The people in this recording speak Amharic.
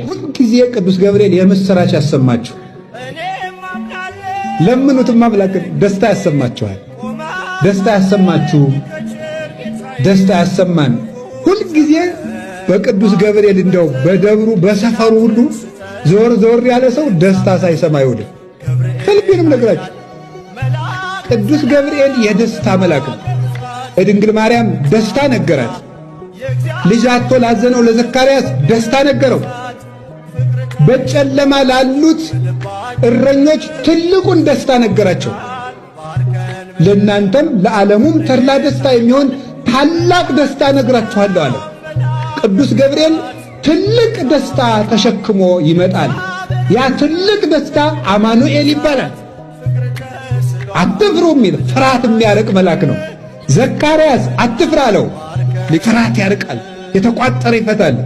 ሁልጊዜ ቅዱስ ገብርኤል የምስራች ያሰማችሁ። ለምኑትማ አምላክን ደስታ ያሰማችኋል። ደስታ ያሰማችሁ፣ ደስታ ያሰማን። ሁልጊዜ በቅዱስ ገብርኤል እንደው በደብሩ በሰፈሩ ሁሉ ዞር ዞር ያለ ሰው ደስታ ሳይሰማ አይውልም። ከልቤንም ነግራችሁ ቅዱስ ገብርኤል የደስታ መልአክ ነው። ለድንግል ማርያም ደስታ ነገራት። ልጅ አጥቶ ላዘነው ለዘካርያስ ደስታ ነገረው። በጨለማ ላሉት እረኞች ትልቁን ደስታ ነገራቸው። ለእናንተም ለዓለሙም ተድላ ደስታ የሚሆን ታላቅ ደስታ ነግራችኋለሁ አለ። ቅዱስ ገብርኤል ትልቅ ደስታ ተሸክሞ ይመጣል። ያ ትልቅ ደስታ አማኑኤል ይባላል። አትፍሩ የሚል ፍርሃት የሚያርቅ መልአክ ነው። ዘካርያስ አትፍራ አለው። ፍርሃት ያርቃል፣ የተቋጠረ ይፈታል።